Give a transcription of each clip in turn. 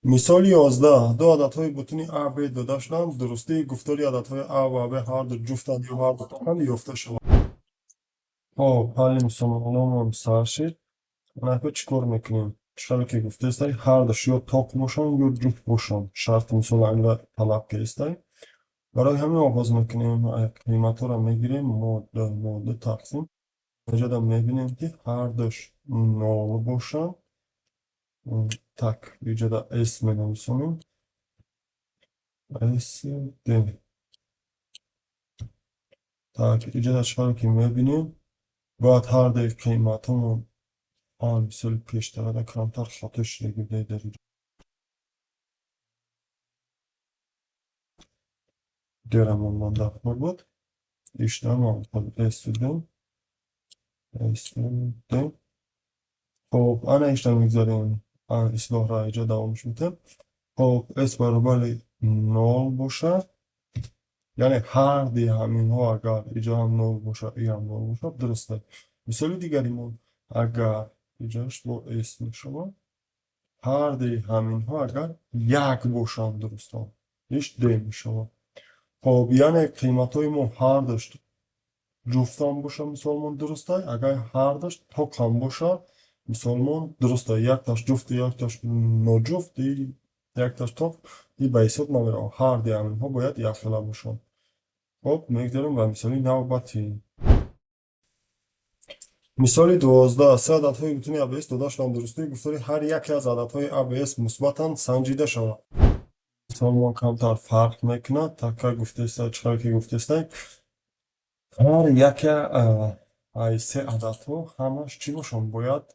Мисоли 11. Ду ададҳои бутуни А, Б дода шуданд. Дурустии гуфтори ададҳои А ва Б ҳарду ҷуфтанд ё ҳарду тоқанд ёфта шавад. Хоб, ҳалли мисолҳомон сар шид. Анака чӣ кор мекунем? Чӣ хеле ки гуфтаистай, ҳардуш ё тоқ бошанд, ё ҷуфт бошанд. Шарти мисол ҳаминро талаб кардистай. Барои ҳамин оғоз мекунем, қиматҳоро мегирем, мо ду тақсим. Инҷода мебинем, ки ҳардуш нол бошанд. Так, инҷода S менависонем. S D. Так, инҷода чӣ хеле ки мебинем, бояд ҳардуи қиматҳомон мисоли пештарада камтар хато шудагӣ будай дар инҷо. Дерамон ман дар буд. Иштам S D. S D. Хоб, ана ишта мегзарем. Ислоҳро инҷо давомш медиҳем. Хоб, S баробари нол бошад. Яъне ҳарди ҳаминҳо агар инҷо ҳам нол бошад, и ҳам нол бошад, дуруст аст. Мисоли дигаримон, агар инҷош бо S мешавад, ҳарди ҳаминҳо агар як бошанд, дурустанд, иш D мешавад. Хоб, яъне қиматҳои мо ҳардуш ҷуфтам бошад, мисолмон дуруст аст. Агар ҳардуш тоқам бошад, мисолмон дуруст аст. Якташ ҷуфту якташ ноҷуфт, якташ тоқ и ба ҳисоб намеравад. Ҳарди ҳаминҳо бояд якхела бошанд. Хоб, мегзарем ба мисоли навбатӣ. Мисоли 12. Се ададҳои бутуни АБС дода шуданд. Дурустии гуфтори ҳар яке аз ададҳои АБС мусбатанд санҷида шавад. Мисолмон камтар фарқ мекунад. Така гуфтаистай, чӣ хеле ки гуфтаистай, ҳар яке ай се ададҳо ҳамаш чӣ бошанд? Бояд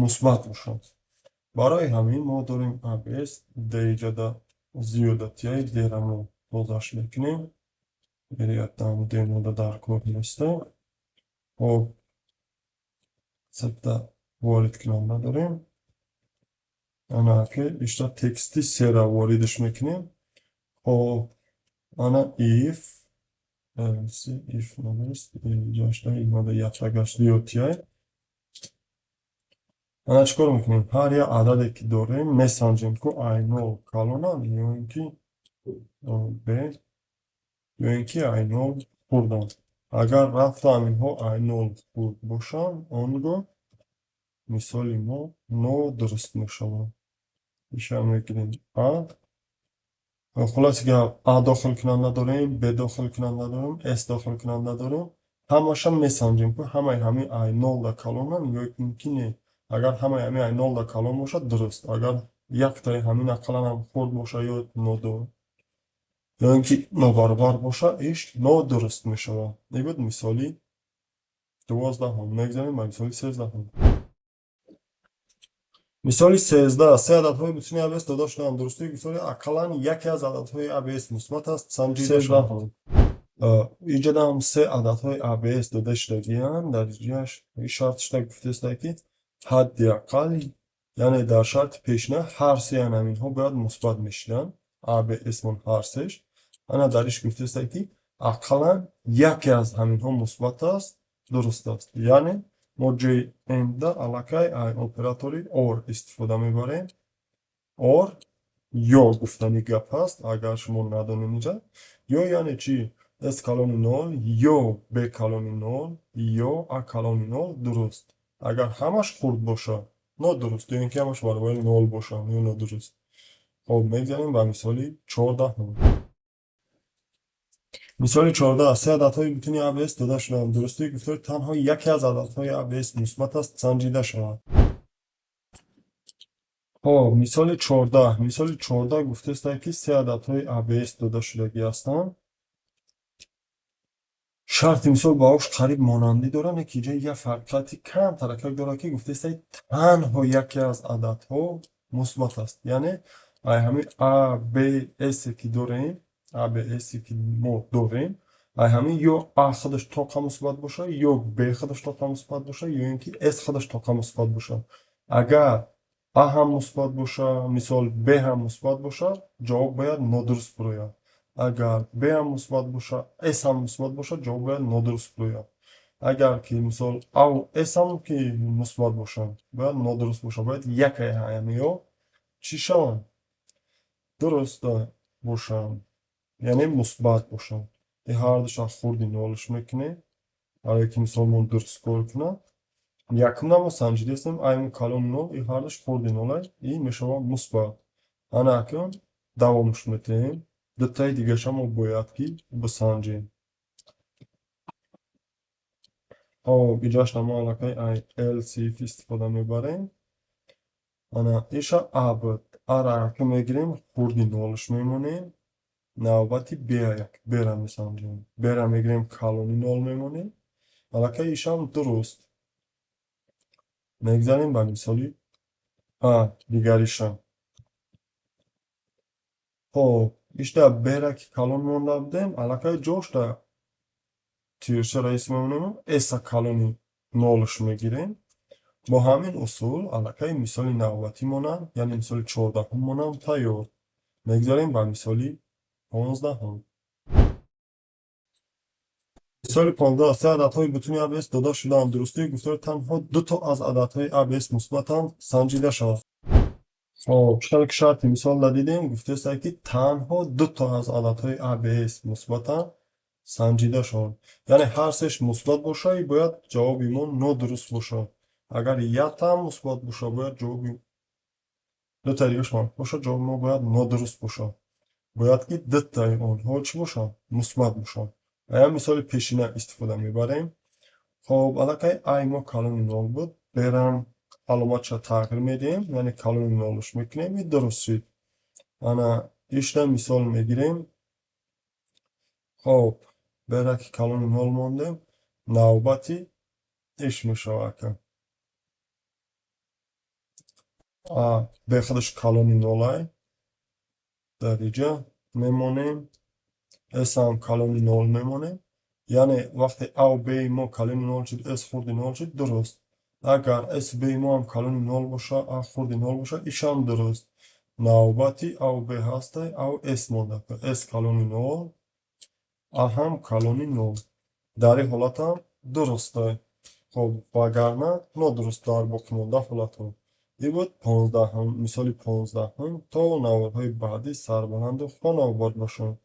мусбат бошанд. Барои ҳамин мо дорем АБС Д иҷода зиёдатияи Д-ра мо тозаш мекунем. Вероятно, Д мода дар кор неста. Хоб, сета воридкунанда дорем. Ана ки ишта тексти сера воридш мекунем. Хоб, ана if else if нест, иҷошта мода яктагаш зиёдтияй. Ана чӣ кор мекунем? Ҳар як ададе ки дорем, месанҷем, ку ай нол калонанд ё ин ки б ё ин ки ай нол хурданд. Агар рафта ҳаминҳо ай нол хурд бошанд, он гоҳ мисоли мо нодуруст мешавад. Иша мегирем А. Хулоса гап, А дохилкунанда дорем, Б дохилкунанда дорем, С дохилкунанда дорем. Ҳамаша месанҷем, ку ҳамаи ҳамин ай нолда калонанд ё ин ки не. Агар ҳамаи ҳамин ай нолда калон бошад, дуруст. Агар яктаи ҳамин ақаллан ҳам хурд бошад ё ё ин ки нобаробар бошад, иш нодуруст мешавад. Ин буд мисоли 12-ҳум. Мегзарем ба мисоли 13-ҳум. Мисоли 13. Се ададҳои бутуни АБС дода шудаанд. Дурустии гуфтори ақаллан яке аз ададҳои АБС мусбат аст, санҷида шавад. Инҷода ҳам се ададҳои АБС дода шудагианд. Дар инҷояш шарт шуда гуфтаистанд, ки ҳадди ақал, яъне дар шарти пешина ҳар сеи ҳаминҳо бояд мусбат мешуданд. АБС мон ҳар сеш. Ана дар иш гуфтаистанд, ки ақаллан яке аз ҳаминҳо мусбат аст, дуруст аст. Яъне мо ҷои and аллакай оператори OR истифода мебарем. OR ё гуфтани гап ҳаст, агар шумо надонед инҷа. Ё яъне чӣ? S калони нол ё B калони нол ё А калони нол дуруст. Агар ҳамаш хурд бошад, нодуруст, ё ин ки ҳамаш баробари нол бошанд, ё нодуруст. Хоб, мегзарем ба мисоли 14-ҳум. Мисоли 14. Се ададҳои бутуни АБС дода шудаанд. Дурустии гуфтори танҳо яке аз ададҳои АБС мусбат аст, санҷида шавад. Хоб, мисоли 14. Мисоли 14 гуфтаистанд, ки се ададҳои АБС дода шудагӣ ҳастанд. Шарти мисол ба ош қариб монандӣ дорад, лекин инҷа як фарқияти камтаракак дорад, ки гуфтаистанд, танҳо яке аз ададҳо мусбат аст. Яъне ай ҳамин А, Б, С ки дорем, А, Б, С ки мо дорем, ай ҳамин ё А худаш тоқа мусбат бошад, ё Б худаш тоқа мусбат бошад, ё ин ки С худаш тоқа мусбат бошад. Агар А ҳам мусбат бошад, мисол Б ҳам мусбат бошад, ҷавоб бояд нодуруст бирояд. Агар Б ҳам мусбат бошад, С ҳам мусбат бошад, ҷавоб бояд нодуруст бирояд. Агар ки мисол А С ҳам ки мусбат бошанд, бояд нодуруст бошад. Бояд якае ҳамиё чӣ шаванд? Дуруст бошанд, яъне мусбат бошанд. И ҳардуша хурди нолш мекунем, барое ки мисол мо дуруст кор кунад. Якумна мо санҷидастем, айму калони нол, и ҳардуш хурди нолай, и мешавад мусбат. Ана акнун давомш метаҳем. Дутаи дигаша мо бояд ки бисанҷем. Хоб, иҷашна мо аллакай ай else if истифода мебарем. Ана иша А буд. А-ра ки мегирем, хурди нолш мемонем. Навбати Б як, Б-ра месанҷем. Б-ра мегирем, калони нол мемонем. Аллакай ишам дуруст. Мегзарем ба мисоли А дигариша. Хоб, ишда Б-ра ки калон монда будем, аллакай ҷошда тирча раис мемонем, С-а калони нолш мегирем. Бо ҳамин усул аллакай мисоли навбатӣ монанд, яъне мисоли 14-ум монанд тайёр. Мегзарем ба мисоли 15-ум. Мисоли 15: се ададҳои бутуни АБС дода шудаанд. Дурустии гуфтори танҳо дуто аз ададҳои АБС мусбатанд санҷида шавад. Хоб, чӣ қадр ки шарти мисолда дидем, гуфтааст, ки танҳо дуто аз ададҳои АБС мусбатанд санҷида шаванд. Яъне ҳар сеш мусбат боша, бояд ҷавоби мо нодуруст бошад. Агар якам мусбат боша, бояд ҷавоби дутаи дигараш манфӣ бошад, ҷавоби мо бояд нодуруст бошад. Бояд ки дутаи онҳо чӣ бошанд? Мусбат бошанд. Ая мисоли пешина истифода мебарем. Хоб, аллакай ай мо калони нол буд. Берам аломатша тағйир медиҳем, яъне калони нолш мекунем, и дуруст шид. Ана ишта мисол мегирем. Хоб, бера ки калони нол мондем, навбати иш мешавад ака. А Б худаш калони нолай, дар иҷа мемонем. С ҳам калони нол мемонем. Яъне вақте А Б мо калони нол шуд, С хурди нол шуд, дуруст. Агар С Б мо ҳам калони нол боша, А хурди нол боша, ишам дуруст. Навбати А Б ҳастай, А С монда. С калони нол, А ҳам калони нол. Дар ин ҳолатам дурустай. Хоб, вагарна нодуруст дар боқимонда ҳолатҳо. Ин буд 15-ум, мисоли 15-ум. То наворҳои баъдӣ сарбаланду хонаобод бошед.